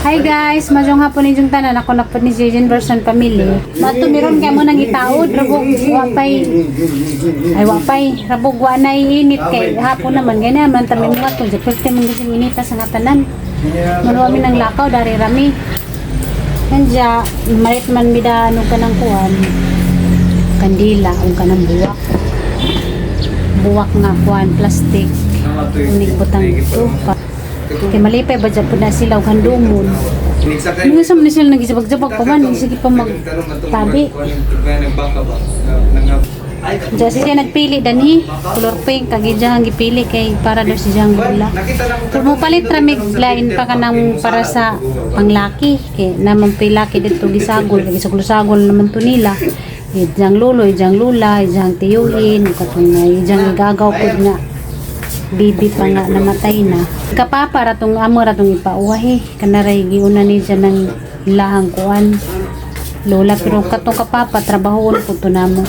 Hi guys, maayong hapon inyong tanan. Ako na po ni Jason Version Family. Mato meron kay mo nang itaod, rabog wapay. Ay wapay, rabog wa na init kay hapon naman ganyan man tami mga to. Perti man gising inita sa nga tanan. Manuwa mi nang lakaw dari rami. Kanja, malit man mida ano ka ng kuan. Kandila, ang kanang buwak. Buwak nga kuan, plastic. Unig butang dito. Kay malipay ba dyan po na sila og handumon. Ano sa man sila nagisabag-sabag pa man, sige pa magtabi. Diyan siya nagpili danhi, color pink kag ijang ang gipili kay para daw si Jang gula. Pero mo palit ra mig lain pa kanang para sa panglaki kay naman pilaki dito gisagol, kay gisagol-sagol naman to nila. Ijang lulo, ijang lula, ijang tiyuhin, katong ijang igagaw pud nga bibi pa nga namatay na. Kapapa ra tong amo ra tong ipauwahi kanaray giuna ni siya ng ilahang kuan. Lola pero katong kapapa trabahoon pud to namo.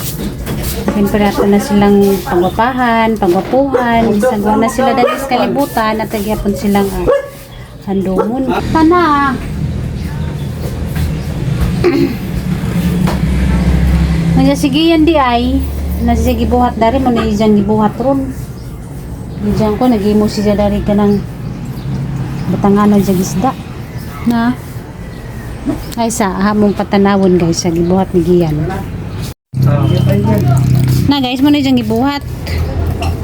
Siyempre ato na silang pagwapahan, pagwapuhan, sagwa na sila dali sa kalibutan at tagyapon silang handumon. Tana! Nga sige yan di ay, nasa gibuhat dari mo na ijang gibuhat ron. Ijang ko nagimo siya dari ka ng batangano dyan isda. Na? Ay sa hamong patanawon guys sa gibuhat ni Gian. Na guys, mo na diyang gibuhat.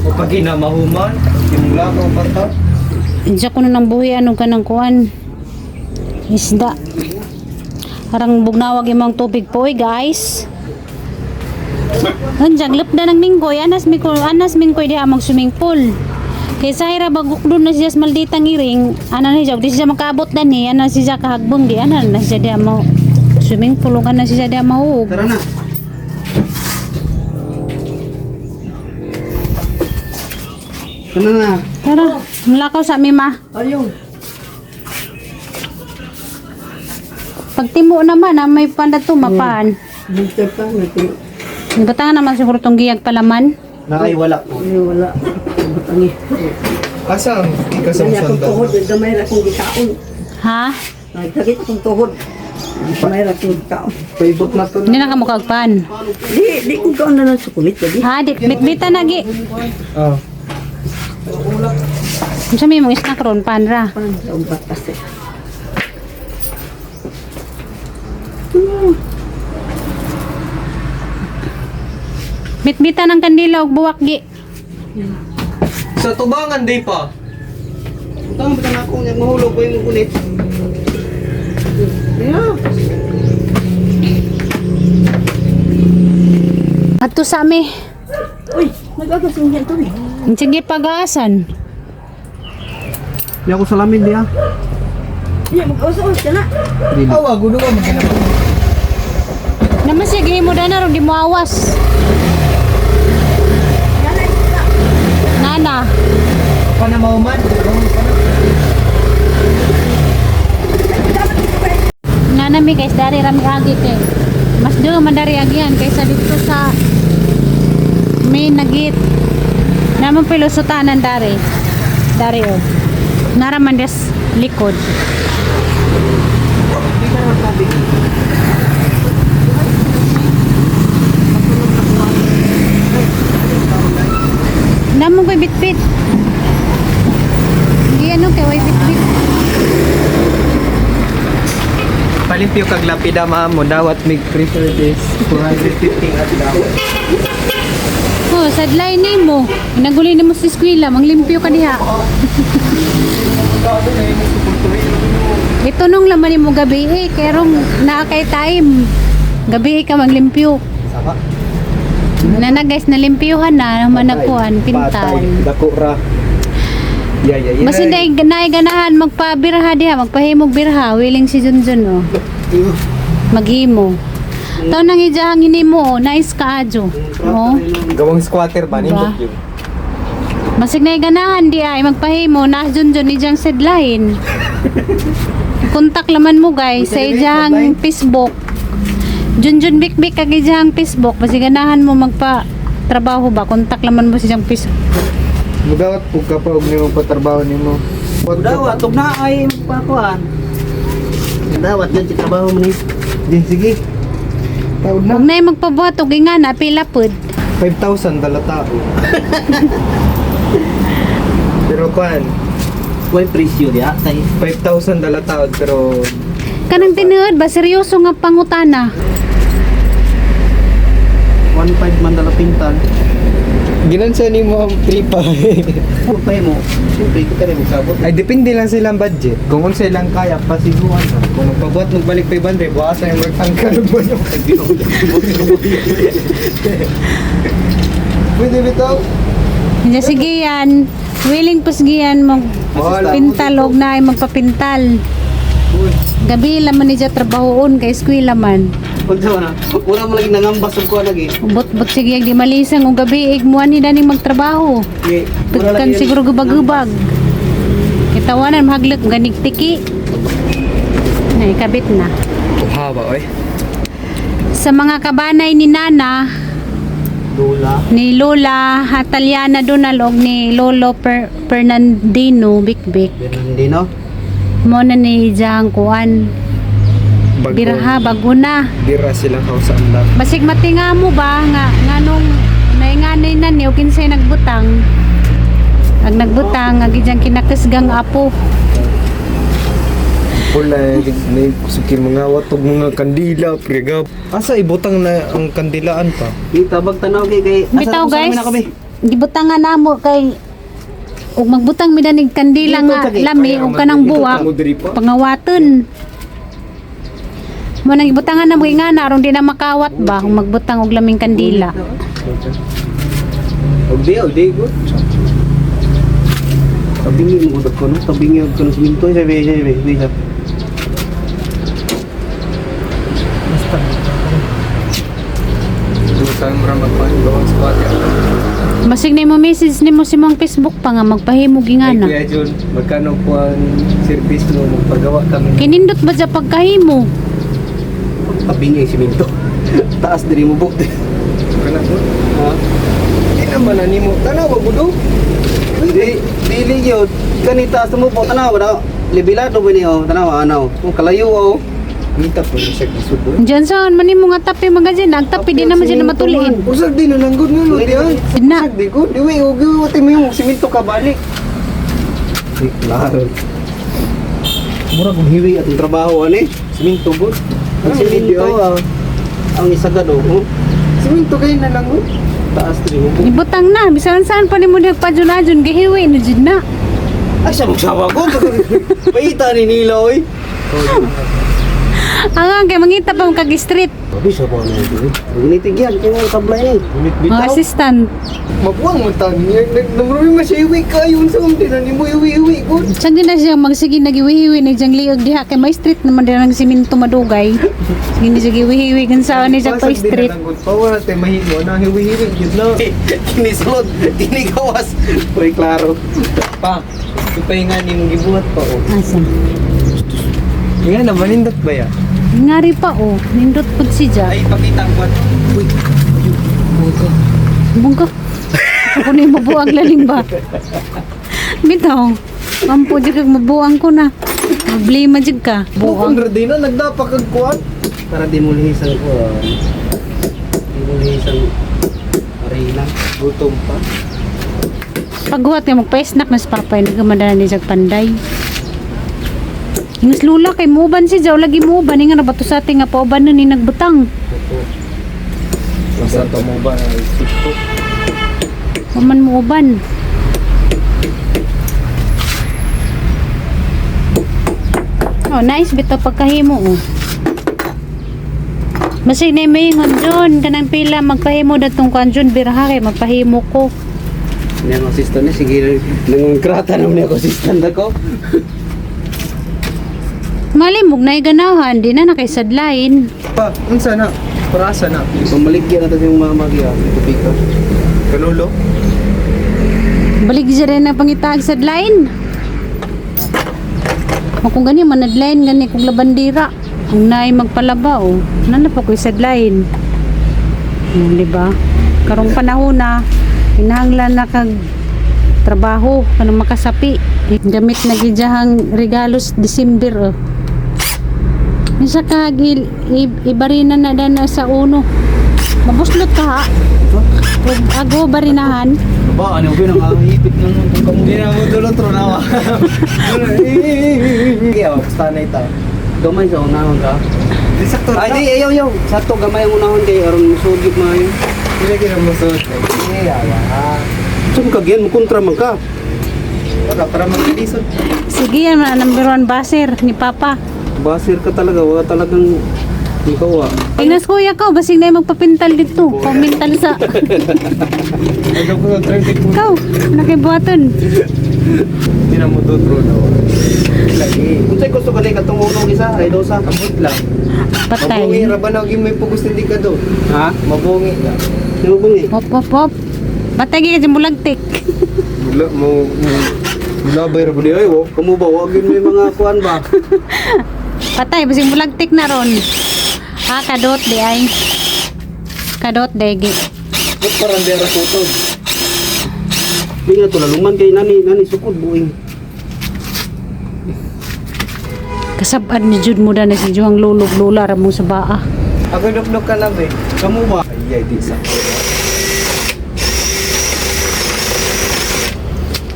O pag mahuman, simula ko pa to. Diyan ko na ng buhi anong kanang kuan. Isda. Harang bugnawag imong tubig po eh, guys. Anjang lupda ng minggoy anas mingkoy anas mingkoy diha mag swimming pool. Kay sa ira baguk doon na siya sa malditang iring, ana na siya, di siya makaabot na ni, ana siya kahagbong di, ana na siya diha mo swimming pool, ug ana siya diha mahuog. Tara na. Ano na? Tara, mulakaw sa mi ma. Ayun. Pagtimo naman, ah, may panda to mapan. Dito pa. Natin. Batangan naman siguro tong giyag palaman. Nakay wala po. Ay, wala. Butang eh. Asa ang ikaw sa Kanya akong sandal? tuhod. Gamay ra akong gikaon. Ha? Nagkakit akong tuhod. Gamay ra akong gikaon. Paibot na to Hindi na ka mukagpan. Di, di ko kaon na lang sa kulit. Di. Ha, di, bitbita na gi. Oh. Unsa may mong snack ron panra? Pan, sa batas eh. Bitbita ng kandila og buwak gi. Sa tubangan di pa. Butang, butang ako. Mahulog ko yung kulit. Yeah. Adto sa mi. Uy, mag-agas yung yan to eh. Sige pag-aasan. Di ako salamin diha. Iya, mag-agas ka na. Awa, gulo ka magkinama. Naman siya gihimo dana ron di mo awas. Nana, Pa na mahuman. nana mi guys dari rami agi kay. Mas do man dari agian kaysa dito sa main na gate. Naman pilusutanan dari. Dari oh. Naraman des likod. Namon ko'y bitbit. Hindi ano kay way bitbit. Palimpyo kag lapida mo dawat mig free service 450 at daw. Oh, sadlay nimo. Naguli nimo sa eskwela, manglimpyo ka diha. Ito nung laman nimo gabi eh, kerong naa kay time. Gabi eh ka maglimpyo. Sama. Nana guys, nalimpyuhan na naman nagkuhan, pintal. Dako ra. Yeah, yeah, yeah. Mas hindi naay ganahan magpabirha diha, magpahimog birha, willing si Junjun oh. Maghimo. Taon nang ijahang hinimo, oh, nice ka adyo. Oh. Gawang squatter ba Diba? nindot yun? Masig na ganahan di ay magpahimo na Junjun ijang sideline. Kontak laman mo guys sa ijang Facebook. Junjun Bikbik kag ijang Facebook basig ganahan mo magpa trabaho ba kontak laman mo sa ijang Facebook. Mugawat pug ka pa og nimo patrabaho nimo. Dawat, tug na ay magpakuan. Dawat yun, trabaho mo ni. Di, sige. Taod na. Huwag na yung magpabuhat og ingana pila pod. 5,000 dala tao. Pero kuan, Way presyo diha tay. 5,000 dala tao pero Kanang tinuod ba seryoso nga pangutana? 1.5 man dala pintal. ginansa ni mo ang 3.5. Pagpay mo, siyempre kita rin magsabot. Ay depende lang silang budget. Kung unsa ilang kaya pasiguan na. Kung magpabuhat magbalik 500, buwasan yung magtangkal mo no. Pwede bitaw? Hindi sige yan. Willing po sige yan mag Wala. pintal og na ay magpapintal. Gabi laman ni siya trabahoon kay eskwela man. Pagsawa na, wala mo lagi nangambas og kuha lagi. Ubot-bot sige di malisang og gabi igmuan ni daning magtrabaho. Ye, wala Pagkan lagi siguro gubag-gubag. Kitawanan mahaglok ganig tiki. Ay, kabit na. Uhawa oy. Sa mga kabanay ni Nana, Dula. ni Lola Hataliana Donal og ni Lolo Fernandino Bikbik. Bernardino. Mo na ni Jang Kuan. Bago. Biraha bago na. Bira silang house ang love. Basig matinga mo ba nga nganong nainganay na ni o kinsay nagbutang. Ang nagbutang ang gijang kinakasgang apo. Pula, may suki mga watog mga kandila, prega. Asa ibutang na ang kandilaan pa? Di tabag tanaw kay kay asa Bitaw kung saan guys. mi na kami. Gibutangan namo kay ug magbutang mi danig kandila Dito, nga kagi. lami Kaya ug kanang man, dito buwak ka mo diri pa. pangawaton. Mo nang gibutangan namo nga na aron di na makawat ba kung magbutang og laming kandila. Og di, og di, good. Tabingi mo gud ko no, tabingi og kuno siminto sabi sabi sabi. sabi. Basta. Dusan mo ra magkuhan gawang squad ya. Basig na mo message nimo si mong Facebook pa nga magpahimo Ay, gingana. Kuya Jun, magkano po ang service mo? Magpagawa kami. Kinindot ba sa pagkahimo? Tabingi ang siminto. Taas diri mo buk. Kana po? Ha? Di naman na nimo. Tanaw ba budo? Di dili gyud kani taas mo po tanaw na. Lebilado ba niyo tanaw anaw. Kung kalayo oh. Ngita po siya gisubo. Diyan saan man nimo nga tapi magazine, ang tapi di naman siya na matuliin. Usag di na lang gud nga di ay. Na. Usag di gud. Di way og wati mo yung simento ka balik. Di klaro. Mura kong hiwi atong trabaho ani. Simento gud. Ang siminto ah, ang isagad oh. Oh. Simento kay na lang gud. Taas diri mo buk. Ibutang na, bisan saan pa nimo nagpadyon-adyon gihiwi na jud na. Ay siya magsawa ko. Paita ni nila oy. Ang kay mangita pa kag street. Sabi sa ba na ito? Gunitig yan, kaya ang tablay ni. Gunit Mga bitaw. assistant. Mabuang mo tan. Nagmurami man siya iwi kayo unsa man din nimo iwi-iwi gud. Saan din na siya magsige nagiwihiwi na diyang liog diha kay may street naman din ang simento madugay. Sige ni siya giwihiwi kan saan ni siya pa Pasag di na street. lang gud. Pa wala tay mahimo na hiwi-hiwi gyud na. Kinisulod, kinigawas. Uy, klaro. Pa. Ipahinga nimo gibuhat pa oh. Asa? Nga na manindot ba ya? Ngari pa oh, nindot pud si Ja. Ay pakita ang kwan. Uy. Uy. Bungka. Ako na yung mabuang lalim ba? Bitaw. Ampo jud kag mabuang ko na. Problema jud ka. Buang Buang. ra din na nagdapak kag kuan. Para di mo lihis ang kuwan. Di mo lihis ang arena. Gutom pa. Paghuwat nga magpa-snack mas papay nagkamandala ni Jag Panday. Ingus lula kay muuban si Jaw lagi muuban nga nabato sa ating nga pauban na ni nagbutang. Basta to mo ba na TikTok? Waman muuban. Oh, nice bitaw pagkahimo oh. Masig na may ingon John, kanang pila magpahimo datong kuan John biraha kay magpahimo ko. Hindi ang assistant niya. Sige, nangangkrata naman ako assistant ako. Malimog na ganahan, di na nakaisadlain. Pa, unsa na? Parasa na. Pamaligyan natin yung mama kaya. Tubig ka. Kanulo? Balik siya rin ang pangitag sa line. O kung gani, manadline gani kung labandira. Ang naay magpalaba o. Nana pa ko sa line. O, di ba? Karong panahon na, kinahanglan na kag trabaho kanang makasapi. Gamit na gidyahang regalos December oh. Isa ka ibarina na dana sa uno. Mabuslot ka ha. Ug ago barinahan. Ba, ano ba nang ipit nang kamo. Hindi na mo dulot ro na. Kaya basta na ito. Gamay sa unahon ka. Di sakto. Ay, di, ayaw, ayaw. Sakto, gamay ang unahon kay aron musugib maayo. Hindi kina mo suot. Iya, Saan ka giyan? Mukontra man ka. Wala para maglisod. Sige yan, mga number one baser ni Papa. Basir ka talaga. Wala talagang ikaw ah. Tingnan kuya ko, basig na yung magpapintal dito. Pamintal sa... Ano ko sa 30 Ikaw, nakibuhaton. Hindi na mo dulot ro na. Lagi. Unsay gusto ka na katong uno isa ay dosa. Amot lang. Patay. Mabungi ra ba na may pugos hindi ka do. Ha? Mabungi na. Nabungi. Hop, hop, hop. Batay ka dyan mulagtik. Wala mo wala ba ra ay wo. Kamu ba wag yun may mga kuan ba? Patay, basig mulagtik na ron. Ah, kadot di ay. Kadot degi. Ba't parang di ra putod? Di nga to laluman kay nani nani sukod buing. Kasabad ni Jude mo na si Juang lulog lula ra mo sa baa. Ako dukduk ka na ba. Kamu ba? Ay, ay, di sa.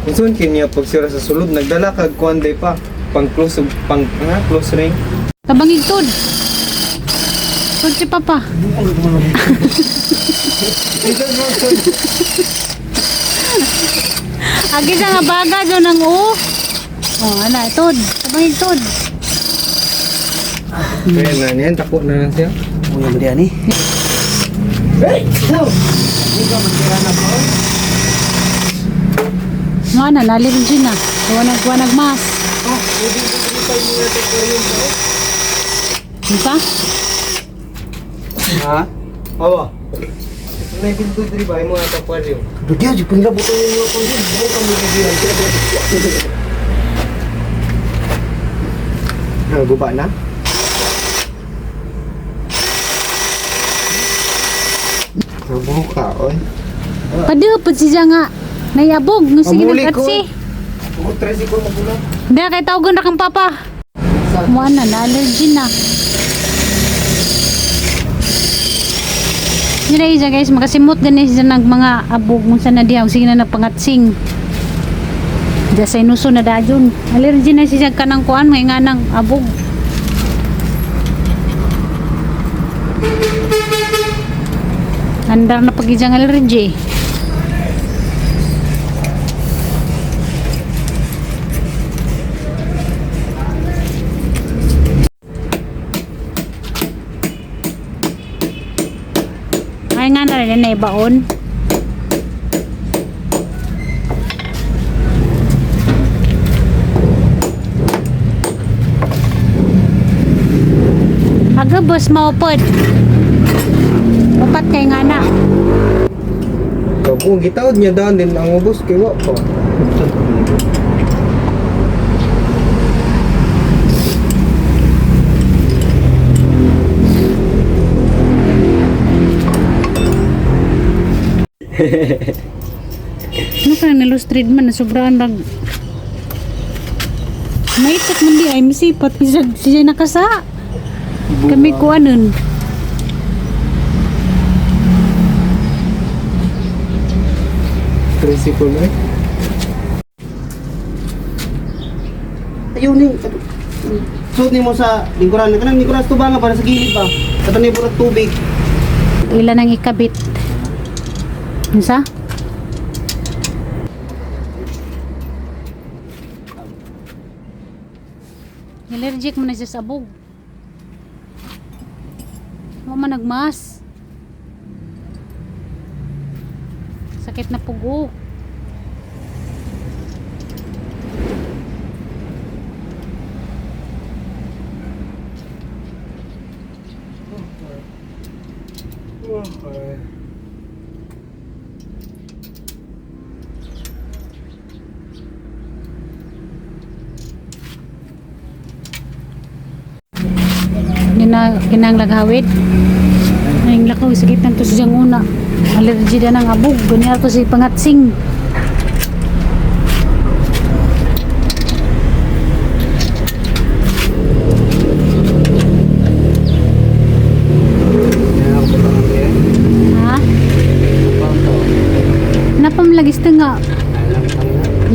Kung kini pag sira sa sulod nagdala kag kuan day pa pang close pang nga close ring. Tabangig tod. Tod si Papa. Agi sa nga baga do nang o. Oh, ana tod. Tabangig tod. Kaya na niyan tako na lang siya. Uy, ba ni? Nga na nalirigin na. Wanag wanag mas. Di ba? Ha? Awa. May binto diri ba imo na tapwaryo. Dugya jud pud buto yung mga kuan. Buo ka mo diyan. Guba na. Nabuka oy. Padeo pud siya nga. Nayabog nga sige Mamuli ko. nag-atsi. Ug tricycle magulang. Hindi kay tawagon ra kang papa. Mo na na allergy na. Yun na isa guys, makasimot gani siya ng mga abog kung saan na diha, sige na nagpangatsing. Diya sa inuso na dajon. Allergy na siya kanang kuan, may nga nang abog. Andar na pag ijang allergy. Ay nga na rin na ibaon. Aga boss maupod. Upat kay nga na. Kung gitaod niya daan din ang ubos kay wa pa. Ano ka na illustrate man na sobrang rag. May itak man di ay misipat siya siya nakasa. Kami kuanon. Tricycle eh. Ayun ni. Suot nimo sa lingkuran. Kanang lingkuran sa tubanga para sa gilid ba. Kato ni burat tubig. Ilan ang ikabit? Unsa? Allergic man na siya sa abog. Wa man nagmas. Sakit na pugo. Okay. Hindi na kinahanglag hawid. Ngayong lakaw, sakit na to siyang una. Allergy na ng abog. Ganyan ko si pangatsing.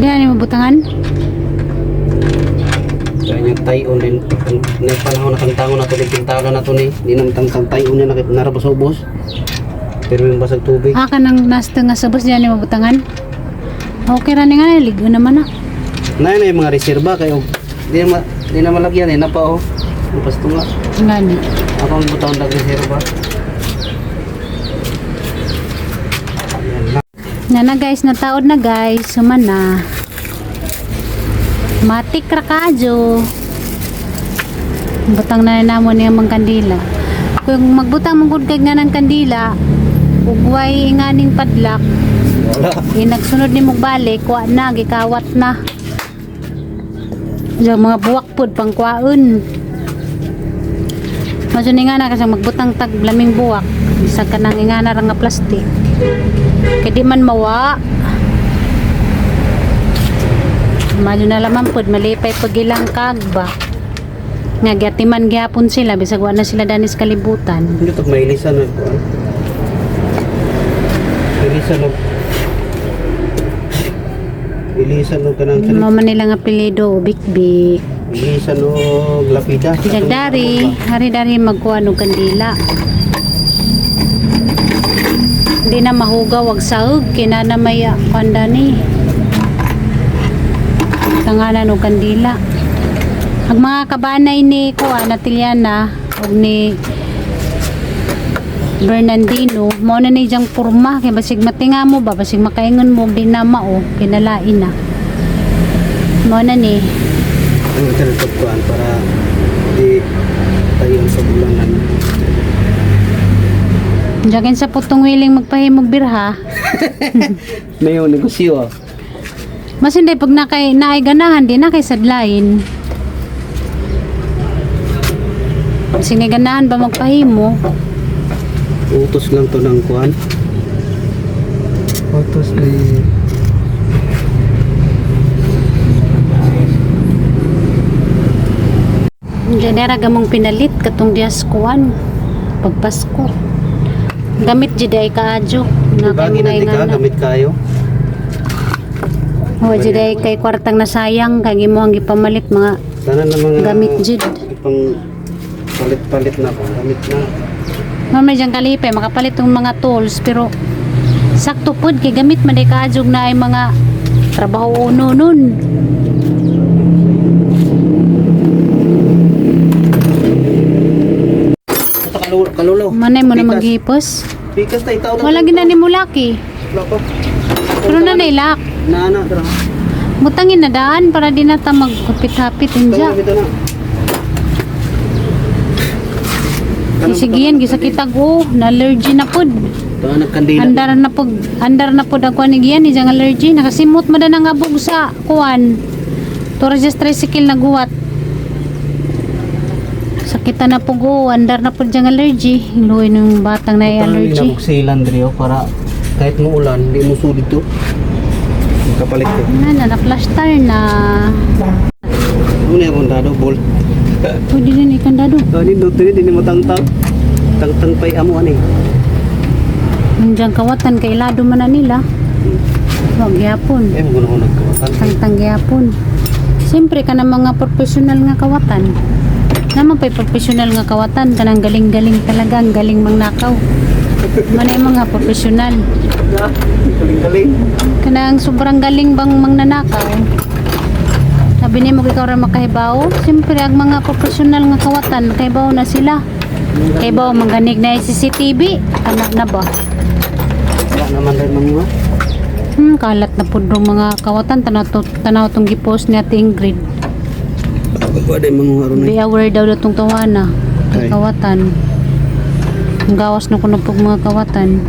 Diha ni mabutangan? Kaya yung tayo din, na panahon na tangtangon na to, ni pintala na to ni, di naman tangtang tayo na narabas sa ubos. Pero yung basag tubig. Ah, kanang nasta nga sabos diha ni mabutangan? Okay ra ni nga, ligo naman ah. Na na yung mga reserba kayo. Di na malagyan eh, napa oh. Napasto nga. Ngani. Ako ang butang dag reserba. Ayan na. Nana guys, nataod na guys, suman na. Matik ra kaadyo. Butang na namo niya mang kandila. Kung magbutang mong gud kay nga ng kandila, ug way nganing padlak, Wala. eh, nagsunod ni mong balik, wa na, gikawat na. Yung mga buwak pod pangkwaon. Maso ni nga na kasi magbutang tag laming buwak, isa ka nang ingana ra nga plastic. Kay di man mawa. Malo na lamang pod malipay pag ilang kag ba. Nga giatiman gihapon sila bisag wa na sila danis kalibutan. Hindi to mailisan na kuan. Ilisan og Ilisan og kanang Mao man nila nga apelyido Bikbik. Ilisan og lapida. Dagdari, hari-dari magkuha og kandila. Hindi na mahugaw wag saog kina na may kanda ni. Tangalan og kandila. Ang mga kabanay ni kuha na Tiliana og ni Bernardino, mao na ni diyang purma kay basig matinga mo ba basig makaingon mo di na mao kinalain na. Mao na ni. Ang internet kuan para di tayo sa bulanan. Diyan sa putong wiling magpahimog birha. May yung negosyo ah. Mas hindi pag nakay naay ganahan di na kay sadlain. Siniganahan ba magpahimo? Utos lang to ng kuan. Photos ni Diyan era gamong pinalit katong dias kuan pagpasko. Gamit jud ay kaadyo. Na kay Bagi mga na di ka ingana. gamit kayo. O jud ay kay kwartang nasayang kay imo ang gipamalit mga Tanan na mga gamit jud. Ipang palit-palit na ko, gamit na. Mamay diyang kalipay makapalit ng mga tools pero sakto pod kay gamit man day kaadyo na ay mga trabaho uno nun. Ito kalulo, kalulo. Manay mo na Pikas. maghipos. Pikas na itaw na. Wala gina ni mulaki. Wala ko. Pero na nailak. Na na tara. Butangin na daan para di na ta maghapit-hapit inja. Ito na. Isigian gisakitag o na allergy na pod. Ito na nagkandila. Andar na pod ang kuan ni Gian ni allergy nakasimot man na nga abog sa kuan. Tura just tricycle naguwat. Sakita na po go, andar na pod diyang allergy. Luoy nung batang na allergy. Nabugsilan diri oh, para kahit mo ulan, di mo sud dito. Kapalit ko. Na na, na-plaster na. Ano na yung dado bolt. Pwede din ikandado. Ani no tini dinhi mo tangtang. Tangtang pay amo ani. Nandiyan kawatan kay ilado man na nila. Wag gyapon. Eh mo ko nagkawatan. Tangtang gyapon. Siyempre ka mga professional nga kawatan. Naman pa'y professional nga kawatan kanang galing-galing talaga ang galing mangnakaw. Manay mga professional. Galing-galing. Kanang sobrang galing bang mangnanakaw. Sabi ni mo ikaw ra makahibaw. Siyempre ang mga professional nga kawatan kahibaw na sila. Kahibaw mangganig na yung CCTV. Anak na ba? Wala naman rin mga. Kalat na po dong mga kawatan. Tanaw, to, tanaw tong gipost ni Ate Ingrid. Wala din mga aron Be aware daw na tong tawana. Kay Ay. kawatan. Ang gawas na kuno pag mga kawatan.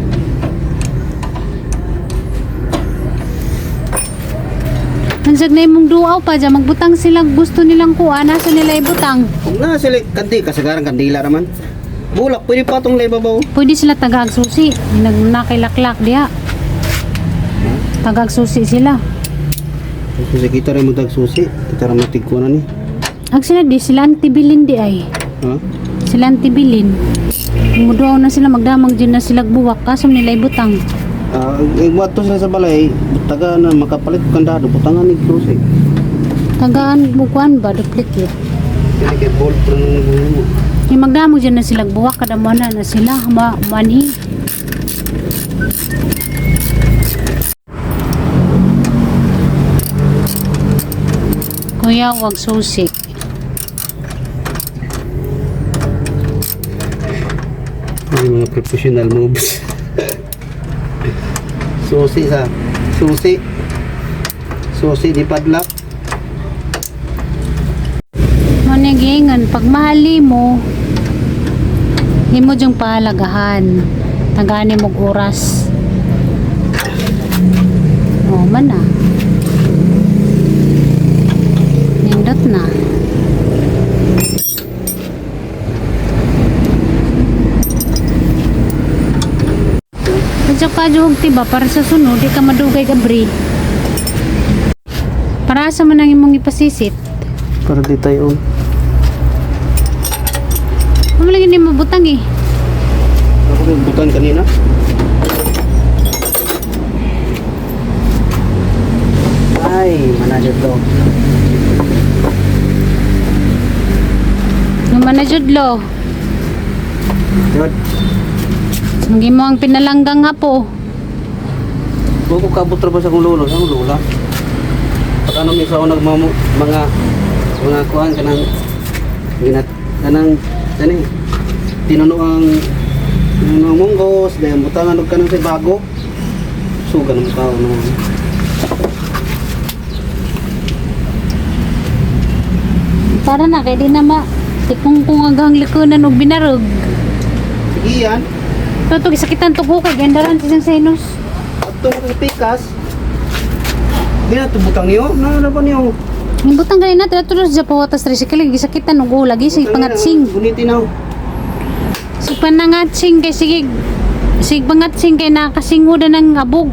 Nansag na imong duaw pa dyan. Magbutang sila gusto nilang kuha. Nasa nila ibutang. Kung na sila kandi kasagaran kandila raman. Bulak pwede pa tong lay babaw. Pwede sila tagaag susi. Nagnakilaklak diha. Tagaag susi sila. Susi kita rin mo susi. Kita ra matigko na ni. Ang sila di sila antibilin di ay. Ha? Sila antibilin. Muduaw na sila magdamag dyan na sila buwak. Kaso nila ibutang. Ah, uh, sila sa balay, taga na makapalit kandado, butangan ni susi. Tagaan mo kuan ba duplicate. Kaya kay bolt nang mo. Yung magdamo dyan na sila buwak kada mo na na sila ma manhi. Kuya, wag susi. Yung mga professional moves. Susi sa susi. Susi di padlock. Manigingan, pag mahali mo, imo dyong pahalagahan. Tagani mo oras. O, man na. Nindot na. Medyo ka ba para sa sunod, di ka madugay gabri. Para sa man ang imong ipasisit. Para di tayo. Ano lagi ni mabutang eh. Ako yung butan kanina. Ay, manager daw. Yung manajud lo. Jod. Ang imo ang pinalanggang hapo. Buko kabot ra ba sa akong lolo, sa akong lola. Pag ano mi sa ako nagmamu mga mga kuan kanang ginat kanang kani tinuno ang munggos, dayon butangan og kanang sa bago. Suga ng tao no. Para na kay di na ma tikong kung agang likunan og binarog. Sige yan. Toto gisakitan to ko kay gandaran sa siyang sinus. Adto mo sa pikas. Di na tubutang niyo, na na ba niyo? Yung butang ganina tira to sa pawatas tricycle gisakitan og lagi sig pangatsing. Gunitin na. Sig panangatsing kay sige sig pangatsing kay nakasinguda ng abog.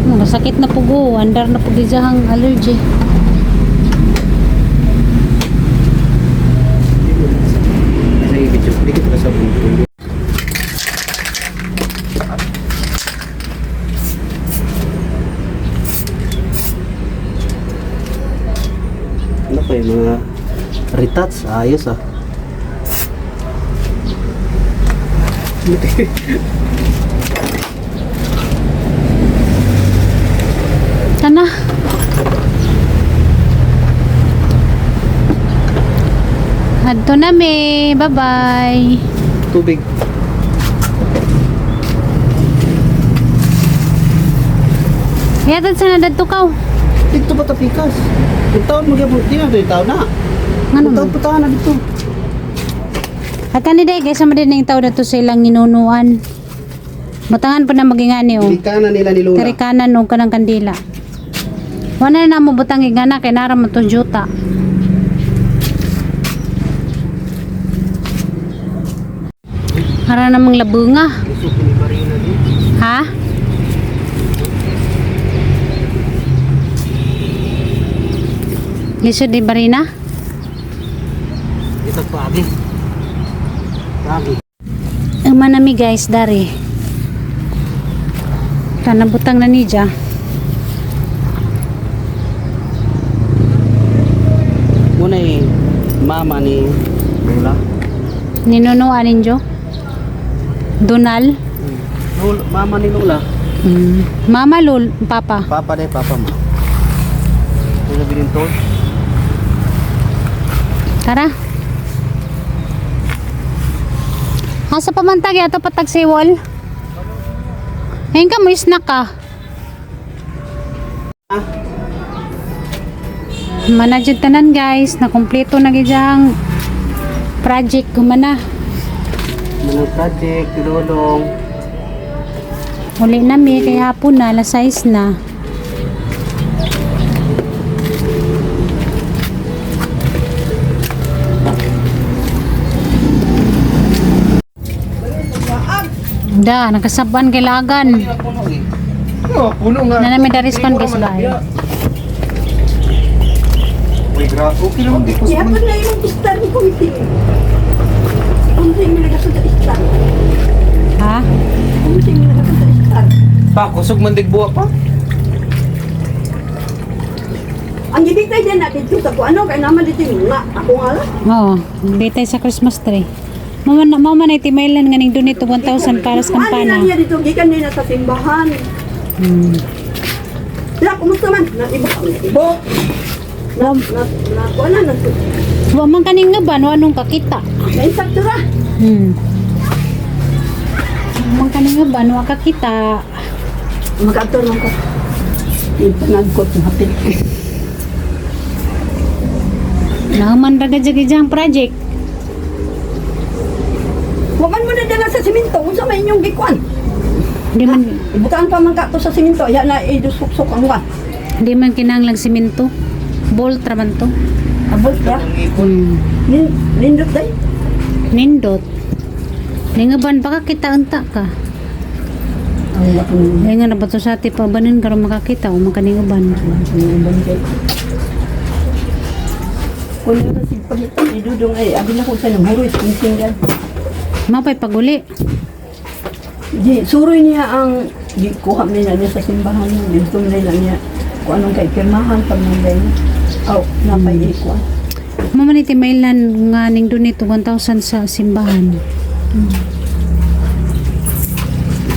Masakit na pugo, andar na pug ang allergy. Sa video, di kita sa buko. Ano pa yung mga retouch? Ayos ah. Tana. Adto na mi. Bye-bye. Tubig. Yatad sa nadadto kaw. Dito pa tapikas. Yung taon mo gyapon, di na ito yung taon na. Ngano Yung taon man? pa taon na dito. At kani day kaysa man din ang tao dato sa ilang ninunuan. Matangan pa na magingani oh. Pilikanan nila ni Lola. Karikanan og kanang kandila. Wala na mo butang igana kay nara mo tong juta. Ara namang labunga. Gusto ko ni Marina din. Ha? Lisod di barina? Dito pagi. Pagi. Ang manami guys, dari. Kanabutang na niya. Muna eh, mama ni Lola. Ninunuan ninyo? Donal? Lola, mama ni Lola. Mama lol, papa. Papa de papa mo. Ano binintol? Tara. Asa pamantag yato patag siwol? Ngayon ka mo snack ka. Manajud tanan guys, na kumpleto na gid ang project gumana. Mga project, lolong. Uli na mi kay hapon na alas 6 na. Da, nakasaban kay lagan. Puno eh. Oh, puno nga. Na namin daris kon guys ba. Uy, grabe. Okay naman, di ko sa Yapon na yung istan ko. Kung sa'yo nilagay sa istan. Ha? Kung sing na sa star. Pa, kusog man digbuwa pa. Ang gibitay din natin dito sa kung ano kay naman dito yung nga ako nga lang. Oo, bitay sa Christmas tree. Mama na mama na timailan nga ning donate og 1,000 para sa Ano na kampana. niya dito gikan niya sa simbahan. La, kumusta man? Naibok ang naibok. Na na na kuan na na. Wa man kaning nga ban, wa nung kakita. Nainsakto ra. Wa man kaning nga ban, wa kakita. Magkaadto man ko. Yung panagkot ng hapit. Nahuman ra gud ang project. Wa man mo nadala sa simento unsa may inyong gikuan? Di man Ibutaan pa man ka to sa simento, ya na idusok-sok ang kuan. di man kinahanglang simento. Bolt ra man to. Abot ra. Nindot day. Nindot. Ningaban baka kita unta ka. Ang lakong Ay nga na ba to sa ati pabanin karon makakita o makaning uban. Kung na si pagita ni Dudong ay abi na ko sa nang huroy sing yan. Mapay paguli. Di suroy niya ang gikuha nila niya sa simbahan dito nila niya kung anong kay pirmahan pag nanday niya. Aw, napay ikuan. Mama ni timailan nga ning donate og 1,000 sa simbahan.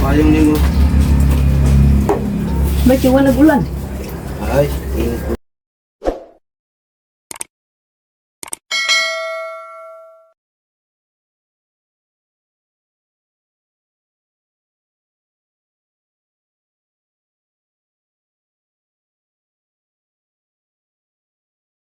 Payong nimo. May kiwa nagulan. Ay, init.